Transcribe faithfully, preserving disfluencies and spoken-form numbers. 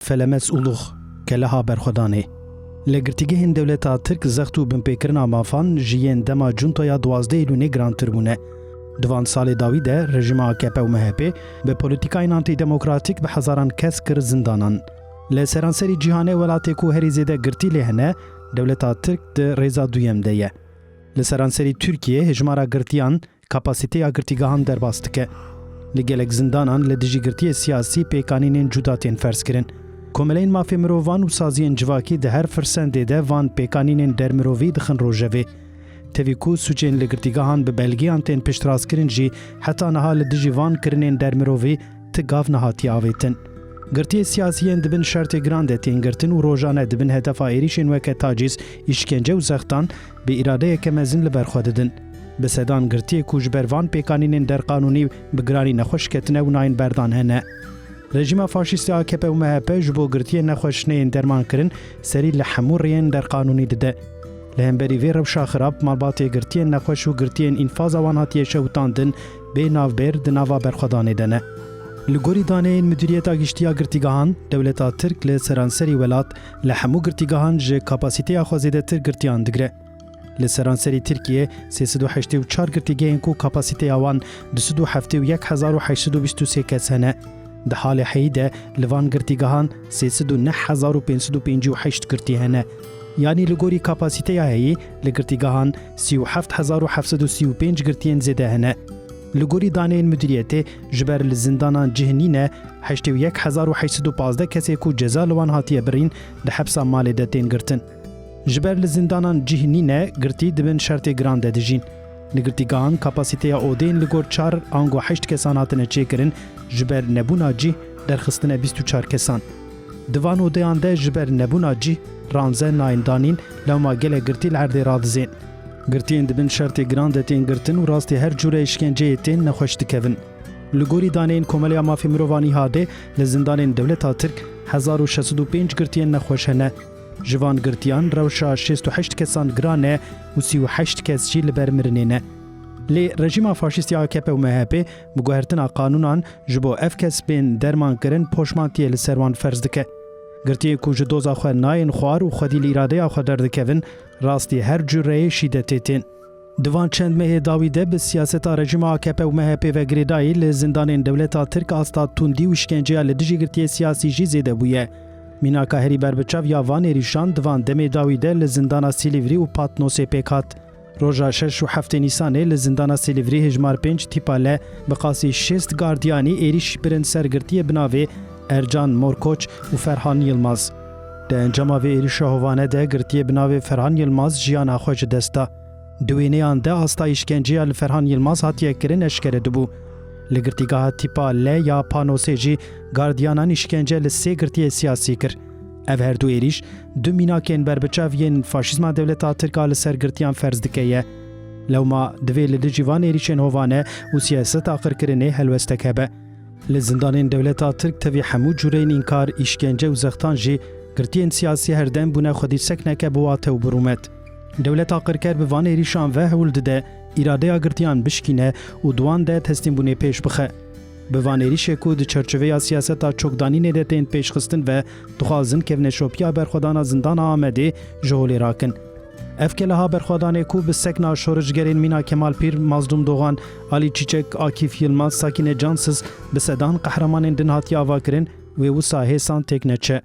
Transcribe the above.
Felemes Ulux, keleha berxwedanê. Li girtîgehên dewleta Tirk zext û binpêkirina mafan ji yên dema cuntaya duwazdeh Eylûnê girantir bûne. Di van salê dawî de rejîma A K P û M H P bi polîtîkayên antîdemokratîk bi hezaran kes kir zindanan. Li seranserî cîhanê welatê ku herî zêde girtî lê hene, dewleta Tirk di rêza duyem de ye. Li seranserî Tirkiyê hejmara girtiyan kapasîteya girtîgehan derbas dike. Li gelek zindanan li dijî girtiyê siyasî pêkanînên cuda tên ferzkirin. Komeleyên mafê mirovan û saziyên civakî di her firsendê de van pêkanînên dermirovî dixin rojevê. Tevî ku sûcên li girtîgehan bi belgeyan tên piştrastkirin jî, heta niha li dijî van kirinên dermirovî ti gav nehatiye avêtin. Girtiyê siyasî yên di bin şertê giran de tên girtin û rojane di bin hedefa êrîşên weke tacîz, îşkence û zextan bi îradeyeke mezin li ber xwe didin. Bi sedan girtiyê ku ji ber van pêkanînên derqanûnî bi giranî nexweş ketine û nayên berdan hene. Rejîma faşîst ya A K P û M H P ji bo girtiyên nexweş neyên dermankirin, serî li hemû rêyên derqanûnî dide. Li hemberî vê rewşa xirab, malbatê girtiyên nexweş û girtiyên înfaza wan hatiye şewitandin, bê navbêr di nava berxwedanê de ne. Li gorî daneyên Mudiriyeta Giştî ya Girtîgehan, dewleta Tirk li seranserî welat li hemû girtîgehan ji kapasîteya xwe zêdetir girtiyan digre. Li seranserî Tirkiyê sê sed û heştê û çar girtîgehên ku kapasîteya wan du sed û heftê û yek hezar û heşt sed û bîst û sê kes hene. Di halê heyî de li van girtîgehan sê sed û neh hezar û pênc sed û pêncî û heşt girtî hene. Yanî li gorî kapasîteya heyî li girtîgehan sî û heft hezar û heft sed û sî û pênc girtiyên zêde hene. Li gorî daneyên mudiriyetê ji ber li zindanan cih nîne, heştê û yek hezar û heşt sed û pazdeh kesê ku ceza li wan hatiye birîn di hepsa malê de tên girtin. Ji ber li zindanan cih nîne, girtî di bin şertê giran de dijîn. Li girtîgehan kapasîteya odeyên li gor çar ango heşt kesan hatine çêkirin, ji ber nebûna cih derxistine bîst û çar kesan. Di van odeyan de ji ber nebûna cih, ranze nayên danîn, lewma gelek girtî li erdê radizên. Girtiyên di bin şertê giran de tên girtin û rastî her cûre îşkenceyê tên nexweş dikevin. Li gorî daneyên Komeleya Mafê Mirovan, İHA'de, li zindanên dewleta Tirk hezar û şeş sed û pênc girtiyên nexweş hene. Ji van girtiyan rewşa şêst û heşt kesan giran e û sî û heşt kes jî li ber mirinê ne. Lê rejîma faşîst ya A K P û M H P bi guhertina qanûnan ji bo ev kes bên dermankirin poşmantiyê li ser wan ferz dike. Girtiyên ku ji doza xwe nayên xwar û xwedî li îradeya xwe derdikevin, rastî her cûreyê şîdetê tên. Di van çend mehê dawî de bi siyaseta rejîma A K P û M H P ve girêdayî li zindanên dewleta Tirk asta tundî û îşkenceya li dijî girtiyê siyasî jî zêde bûye. Mînaka herî berbiçav ya van êrîşan di van demê dawî de li zindana Silîvrî û Patnosê pêk hat. Roja şeş û heftê Nîsanê li zindana Silîvrî hejmar pênc tîpa le bi qasî şêst gardiyanî êrîş birin ser girtiyê bi navê Ercan Morkoç û Ferhan Yilmaz. Di encama vê êrîşa hovane de girtiyê bi navê Ferhan Yilmaz jiyana xwe ji dest da. Di wêneyan de asta îşkenceya li Ferhan Yilmaz hatiye kirin eşkere dibû. Li girtîgeha tîpa L ya Panosê jî gardiyanan îşkence li sê girtiyê siyasî kir. Ev her du êrîş du mînakên berbiçav yên faşîzma dewleta Tirk a li ser girtiyan ferz dike ye. Lewma divê li dijî van êrîşên hovane û siyaseta qirkirinê helwestek hebe. Li zindanên dewleta Tirk tevî hemû cûreyên înkar, îşkence û zextan jî girtiyên siyasî her dem bûne xwedî sekneke bi wate û bi rûmet. Dewleta qirker bi van êrîşan ve hewl dide îradeya girtiyan bişkîne û di wan de teslîmbûnê pêş bixe. Bi van êrîşê ku di çerçoveya siyaseta çokdanînê de tên pêşxistin ve dixwazin kevneşopiya berxwedana zindana Amedê ji holê rakin. Ev keleha berxwedanê ku bi sekna şoreşgerên mîna Kemal Pîr, Mazlûm Dogan, Alî Çîçek, Akîf Yilmaz, Sakîne Cansiz bi sedan qehremanên din hatiye avakirin, wê wisa hêsan têk neçe.